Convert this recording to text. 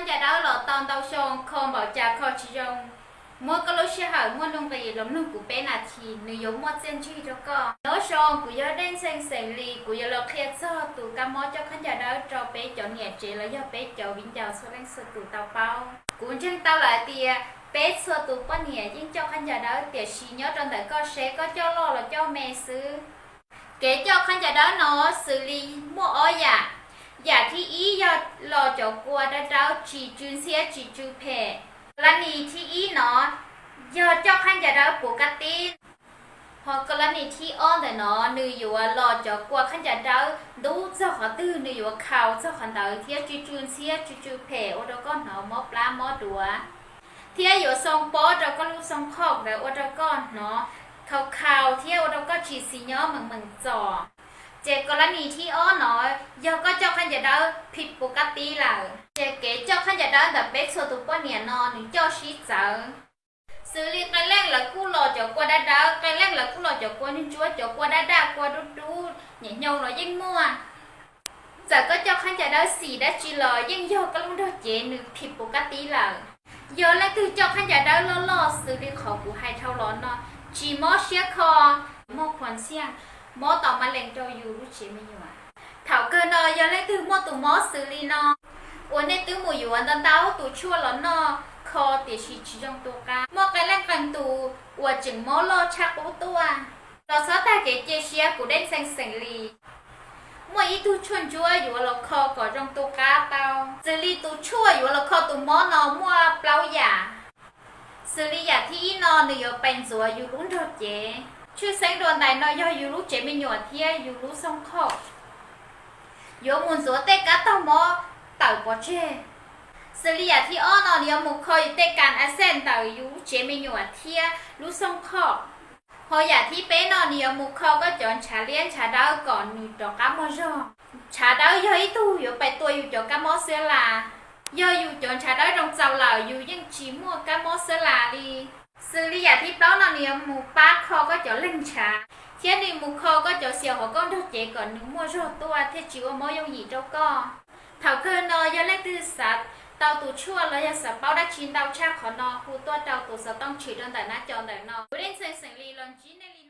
Khaub ncaws dawb los tau ntau xyoo kho npaum cas kho tsis zoo, muab koj lub sij hawm muaj nuj nqis los mloog kuv peb nas this, nws yuav muaj txiaj ntsig rau koj. Nyob zoo, kuv yog Dej Ntxhee xeem Lis, kuv yuav los qhia txog tus kab mob coj khaub ncaws dawb rau peb cov niam tsev los yog peb cov viv ncaus txhua leej txhua tus tau paub. Kuv ntseeg tau lawm tias peb txhua tus poj niam yeej coj khaub ncaws dawb, tiam sis nyob rau ntawm koj seb koj coj loj los coj me xwb. Kev coj khaub ncaws dawb no xws li muaj ob yam. Yam thib ib yog los cov kua dawb dawb tsis tsw ntxhiab tsis tsw phem. Kalab nis thib ib no yog coj khaub ncaws dawb puv kab tib. Ho kalab nis thib ob ntawm no nws yuav los cov kua khaub ncaws dawb ntub txog qhov twg nws yuav khaus txog qhov ntawd thiab tsw tsw ntxhiab tsw tsw phem ua rau koj hnov mob plab mob duav, thiab yuav xoo pob rau koj lub xoo khoj ntawd ua rau koj hnov khaus khaus thiab ua rau koj tsis xis nyob meem meem txom. Ces kalab nis thib ob no yog koj coj khaub ncaws dawb phim puv kab tib lawm, ces kev coj khaub ncaws dawb ntawm peb txhua tus poj niam no nws coj sib txawv. Xws li qee leej lawv kuj los cov kua dawb dawb, qee leej lawv kuj los cov kua ntsuab ntsuab, cov kua daj daj kua dub dub, nyem nyoos los yeej muaj. Txawm koj coj khaub ncaws dawb xim dab tsi los yeej yog koj lub nrog cev nws phim puv kab tib lawm. Yog leej twg coj khaub ncaws dawb loj loj xws li qhov kuv hais dhau los no, tsis mob siab kho, muaj khuas ntxhiaj, mob tau mab lees rau yus lub tsev me nyuam. Thaum kawg no yog leej twg muaj tus mob xws li no, uas nej twb mus yuav ntau ntau tus tshuaj los noj kho tiam sis tsis zoo tu qab. Muaj qee leej qee tus uas tseem mob loj tshaj qub tuaj, los txhob tag kev cia siab, kuv Dej Ntxhee xeem Lis muaj ib tug tshuaj ntsuab yuav los kho kom zoo tu qab tau. Xws li tus tshuaj yuav los kho tus mob no muaj plaub yam. Xws li yam thib ib no nws yuav pes ntxuav yus lub nrog cev. Tshwj xeeb dua ntais no yog yus lub tsev me nyuam thiab yus lub xoo khoj. Yuav mus ntxuav tej kab taug mob tawm pov tseg. Xws li yam thib ob no nws yuav mus kho yus tej kas a xej ntawm yus lub tsev me nyuam thiab lub xoo khoj. Ho yam thib peb no nws yuav mus kho koj cov ntshav liab ntshav dawb kom nws rov qab muaj zog. Ntshav dawb yog ib tug yuav pais tua yus cov kab mob xwb las. Yog yus cov ntshav dawb zoo txaus lawm yus yeej tsis muaj kab mob xwb las li. Xws li yam thib plaub no nws yuav mus pab kho koj cov leeg ntshav, thiab nws mus kho koj cov xiaus hauv koj nrog cev kom nws muaj zog tuaj thiaj tsis ua mob yooj yim rau koj. Thaum kawg no yog leej twg xav tau tus tshuaj los yog xav paub dab tsi ntau tshaj qhov no hu tuaj rau tus xov tooj tshwm rau ntawm nab co ntawm no. Kuv Dej Ntxhee xeem Lis los ntsib nej li.